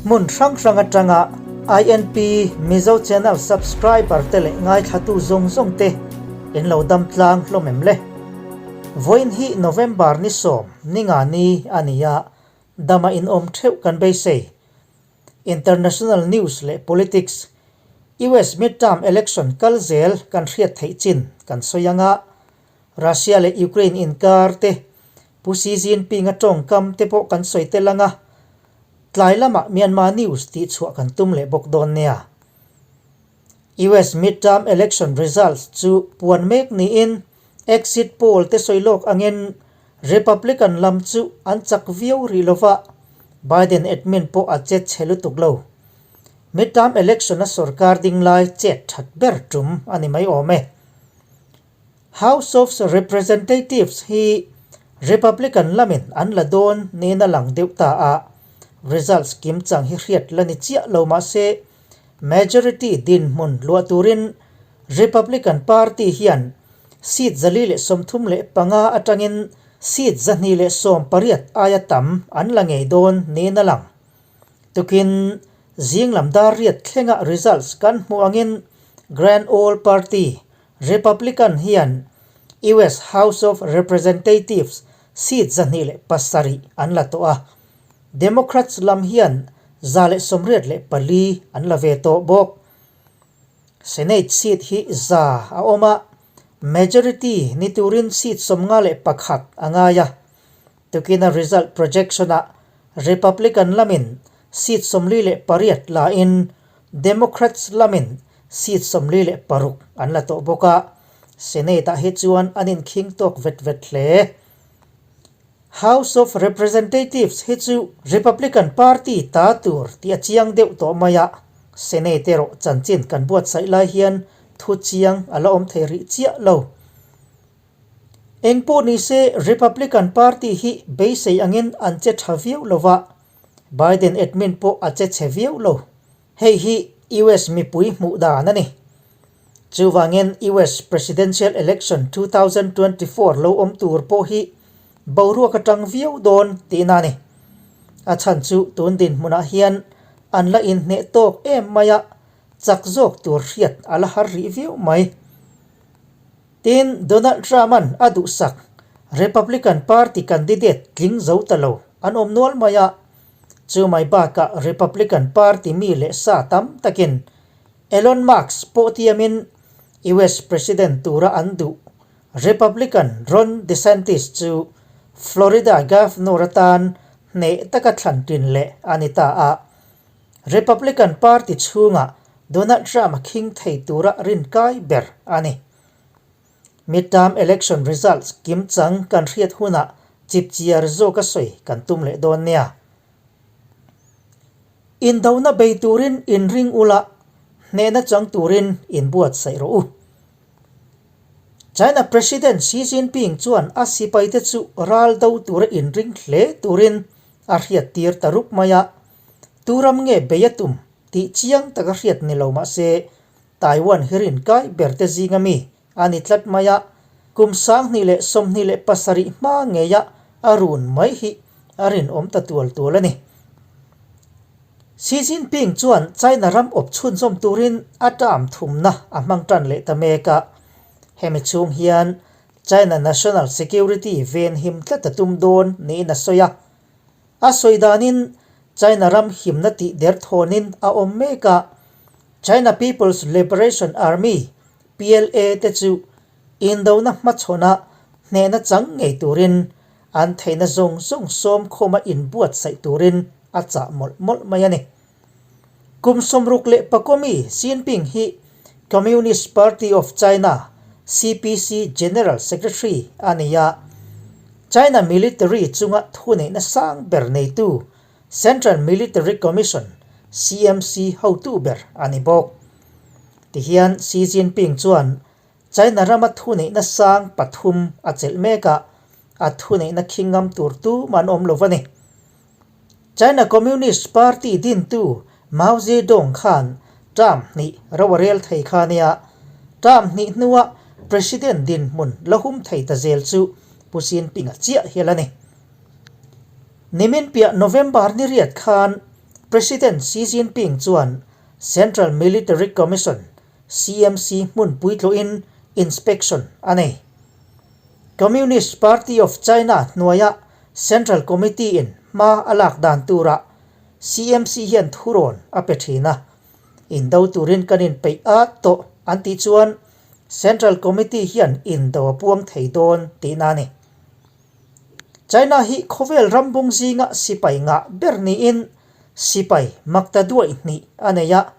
Hmun hrang hrang atanga INP Mizo Channel subscriber te leh ngaithlatu zawng zawng te in lo dam tlang hlawm em le? Vawiin hi November ni sawm ni nga ni a ni a, dama in awm theuh kan beisei. International news leh politics, US midterm election kal zel kan hriat theih chin kan sawi anga, Russia leh Ukraine inkar te Pu Xi Jinping-a tawngkam te pawh kan sawi tel ang a, tlai lamah Myanmar news tih chhuah kan tum leh bawk dawn nia. US midterm election results chu puan mek niin exit poll te sawi lawk angin Republican lam chu an chak viau rih lova, Biden admin pawh a che chhe lutuk lo. Midterm election-a sorkar ding lai chet that ber tum a ni mai awm e. House of Representatives hi Republican lamin an la dawn niin a lang deuh ta a, results kim chang hi hriat la ni chiah lo mah se majority dinhmun luah turin Republican Party hian seat 435 atangin seat 218 aia tam an la ngei dawn niin a lang. Tukin zing lam dar riat thlenga results kan hmuh angin Grand Old Party Republican hian US House of Representatives seat 207 an la tawh a, Democrats lam hian 184 an la ve tawh bawk. Senate seat hi 100 a awm a, majority ni turin seat 51 a ngai a. Tukina result projection-ah Republican lamin seat 48 la in Democrats lamin seat 46 an la tawh bawk a, Senate-ah hi chuan an inkhing tawk vet vet hle. House of Representatives hi chu Republican Party ta tur tih a chiang deuh tawh mai a, Senate erawh chanchin kan buatsaih lai hian thu chiang a la awm thei rih chiah lo. Eng pawh ni se Republican Party hi beisei angin an che tha viau lo va, Biden admin pawh a che chhe viau lo. Hei hi US mipui hmuh dan a ni. Chuvangin US Presidential Election 2024 lo awm tur pawh hi boruak atang viau dawn tihna a ni. A chhan chu tun dinhmunah hian an la inhneh tawk em mai a, chak zawk tur hriat a la har rih viau mai. Tin, Donald Trump-a'n a duhsak Republican Party candidate tling zo ta lo an awm nual mai a, Chu mai bakah Republican Party mi leh sa tam takin Elon Musk pawh tiamin US President tura an duh Republican Ron DeSantis chu Florida Governor atan hneh taka thlan tin leh a ni ta a. Republican Party chhungah Donald Trump a khing thei tura rinkai ber a ni. Midterm election results kim chang kan hriat hunah chipchiar zawka sawi kan tum leh dawn nia. Indona bei turin inring ula, hnehna chang turin inbuatsaih rawh u. China President Xi Jinping chuan a sipaite chu ral do tura inring hle turin a hriattir ta rup mai a, tu ram nge bei a tum tih chiang taka hriat ni lo mahse Taiwan hi rinkai berte zinga mi a ni tlat mai a, kum 2027 hma ngeia a run mai hi a rinawm ta tual tual a ni. Xi Jinping chuan China ram awp chhunzawm turin a term thumna a hmang tan leh ta mek a, hemi chhung hian China national security venhim tlat a tum dawn niin a sawi a. A sawi danin China ram himna tih derthawnin a awm mek a, China People's Liberation Army, PLA, te chu indona hmachhawnah hnehna chang ngei turin an theihna zawng zawng sawmkhawma inbuatsaih turin a chah mawlh mawlh mai a ni. Kum 64 mi Xi Jinping hi Communist Party of China, CPC, General Secretary a ni a, China military chunga thuneihna sang ber neitu Central Military Commission, CMC, hotu ber a ni bawk. Tihian Xi Jinping chuan China rama thuneihna sang pathum a chelh mek a, a thuneihna khingam tur tum an awm lo a ni. China Communist Party dintu Mao Zedong khan term hnih ro a rel thei kha nia, term hnih hnua President dinhmun la hum thei ta zel chu Pu Xi Jinping-a chiah hial a ni. Nimin piah November ni riat khan. President Xi Jinping chuan Central Military Commission, CMC, hmunpui tlawhin inspection a nei. Communist Party of China hnuaia Central Committee-in hma a lak dan turah CMC hian thurawn a pe thin a. Indo turin kan inpeih at tawh an tih chuan Central Committee hian indo a puang thei dawn tihna a ni. China hi khawvel rambung zinga sipai ngah ber niin sipai makta duai hnih a nei a.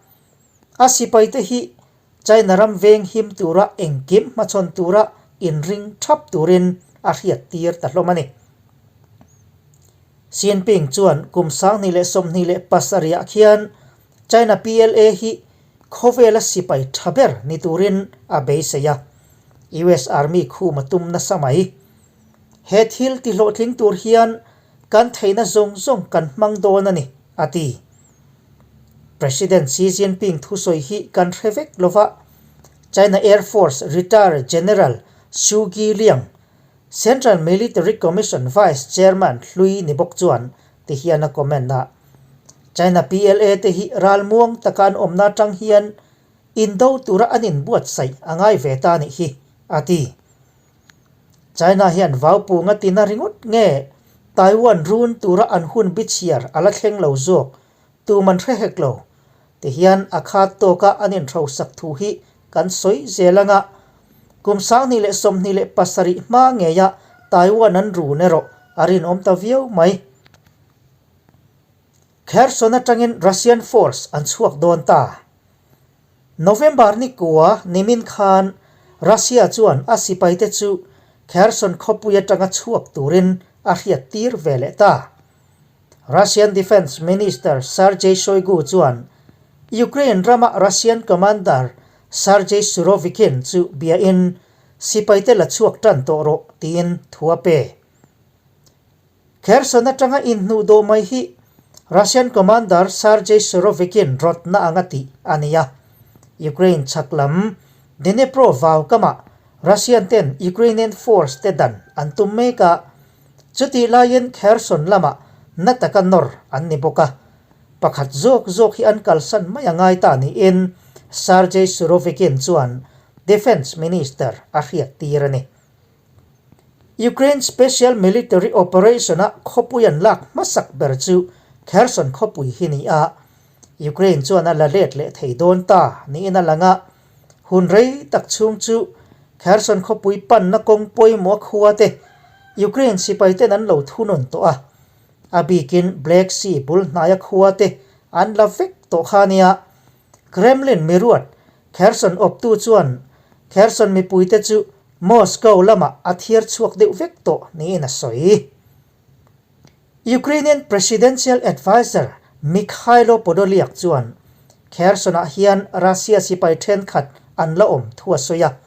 A sipaite hi China ram veng him tura engkim hmachhawn tura inring thap turin a hriat tir ta hlawm a ni. Xi Jinping chuan kum 2027 ah khian China PLA hi khawvela sipai tha ber ni turin a beisei a, US Army khum a tum nasa mai. He thil tihlawhtling tur hian kan theihna zawng zawng kan hmang dawn a ni, a ti. President Xi Jinping thusawi hi kan hre vek lova, China Air Force Retired General Xu Qiliang, Central Military Commission Vice Chairman hlui ni bawk chuan ti hian a comment a, China PLA te hi ralmuang taka an awmna atang hian indo tura an inbuatsaih a ngai ve ta nih hi, a ti. China hian vaupunga tina ringawt nge Taiwan run tura an hun bichhiar a la thleng lo zawk tum an hre hek lo. Tihian a khat tawka an inhrosak thu hi kan sawi zel anga kum 2027 hma ngeia Taiwan an run erawh a rinawm ta viau mai. Kherson atangin Russian force an chhuak dawn ta. November ni kua nimin khan Russia chuan a sipaite chu Kherson khawpui atanga chhuak turin a hriat tir ve leh ta. Russian Defence Minister Sergei Shoigu chuan Ukraine rama Russian commander Sergei Surovikin chu biain sipaite la chhuak tan tawh rawh tiin thu a pe. Kherson atanga inhnuh dawh mai hi Russian commander Sergei Surovikin rawtna anga tih a ni a. Ukraine chhak lam Dnipro vau kamah Russian ten Ukrainian force te dan an tum mek a, chutih laiin Kherson lamah na taka nawr an ni bawk a. Pakhat zawk zawk hi an kalsan mai a ngai ta niin Sergei Surovikin chuan Defence Minister a hriattir a ni. Ukraine Special Military Operation-a khawpui an lak hmasak ber chu Kherson khawpui hi ni a, Ukraine chuan a la let leh thei dawn ta niin a lang a. Hun rei tak chhung chu Kherson khawpui panna kawng pawimawh khua te Ukraine sipaiten an lo thunun tawh a, a bikin Black Sea bul hnaia khua te an la vek tawh kha nia. Kremlin miruat Kherson awptu chuan Kherson mipuite chu Moscow lamah a thiar chhuak deuh vek tawh niin a sawi. Ukrainian Presidential Adviser Mykhailo Podolyak chuan Kherson-ah hian Russia sipai thenkhat an la awm thu a sawi a.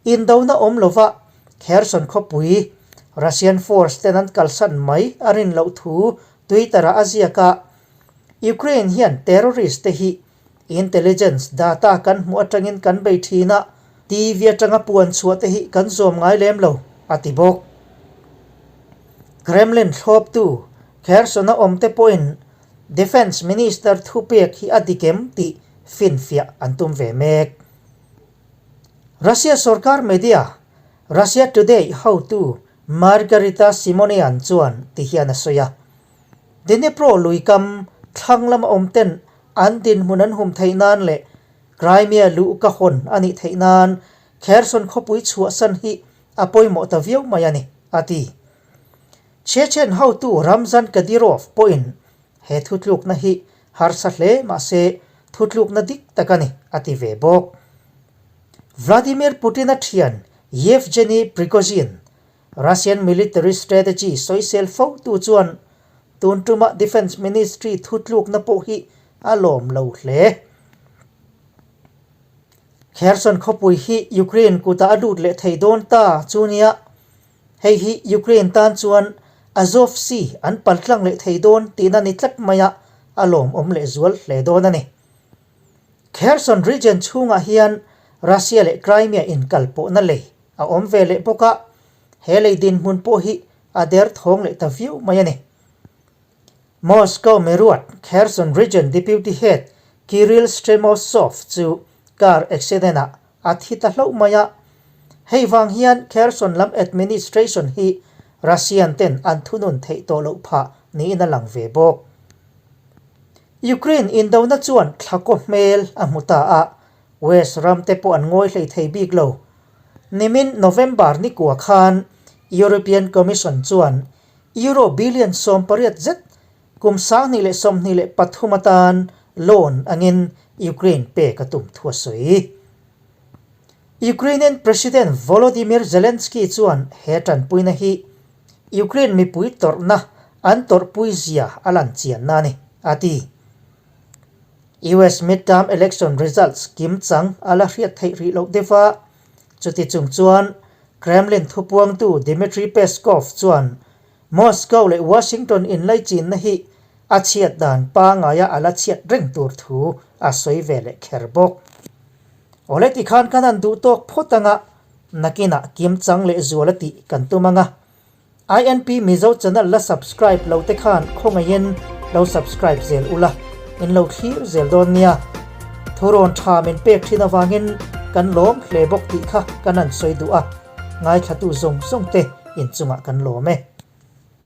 Indona awm lova Kherson khawpui Russian force ten an kalsan mai a rin loh thu Twitter-ah a ziak a. Ukraine hian terrorist te hi Intelligence data kan hmuh atangin kan bei thin a, TV atanga puan chhuah te hi kan zawm ngai lem lo, a ti bawk. Kremlin thlawptu Kherson-a awm te pawhin Defence Minister thupek hi a dik em tih finfiah an tum ve mek. Russia sorkar media Russia Today hotu Margarita Simonian chuan ti hian a sawi a. Dnipro luikam thlang lama awm ten an dinhmun an hum theih nan leh Crimea luh ka hawn a nih theih nan Kherson khawpui chhuahsan hi a pawimawh ta viau mai a ni, a ti. Chechen hotu Ramzan Kadyrov pawhin he thutlukna hi harsa hle mahse thutlukna dik tak a ni, a ti ve bawk. Vladimir Putin-a thian Yevgeny Prigozhin Russian military strategy sawisel fo tu chuan tun tuma Defence Ministry thutlukna pawh hi a lawm lo hle. Kherson khawpui hi Ukraine kutah a lut leh thei dawn ta chu nia, hei hi Ukraine tan chuan Azov Sea an paltlang leh thei dawn tihna ni tlat mai a, a lawmawm lehzual hle dawn a ni. Kherson region chhungah hian Russia leh Crimea inkalpawhna lei a awm ve leh bawk a, he lei dinhmun pawh hi a derthawng leh ta viau mai a ni. Moscow miruat Kherson Region Deputy Head Kirill Stremousov chu car accident-ah a thi ta hlauh mai a. Hei vang hian Kherson lam administration hi Russian ten an thunun theih tawh loh phah niin a lang ve bawk. Ukraine indona chuan thlakaw hmel a hmu ta a, West ram te pawh an ngawi hlei thei bik lo. Nimin November ni kua khan European Commission chuan Euro billion 18 zet kum 2023 atan loan angin Ukraine pek a tum thu a sawi. Ukrainian President Volodymyr Zelensky chuan he tanpuina hi Ukraine mipui tawrhna an tawrhpui zia a lan chianna a ni, a ti. US midterm election results kimchang a la hriat theih rih loh deuh a, chuti chung chuan Kremlin thupuangtu Dmitry Peskov chuan Moscow leh Washington inlaichinna hi a chhiat dan pangaia a la chhiat reng tur thu a sawi ve leh kher bawk. Awle tikhan kan han duh tawk phawt anga nakinah kimchang leh zual a tih kan tum anga INP Mizo channel la subscribe lo te khan khawngaihin lo subscribe zel ula, in lo thlir zel dawn nia. Thurawn tha min pek thin avangin kan lawm hle bawk tih kha kan han sawi duh a, ngaithlatu zawng zawng te inchungah kan lawm e.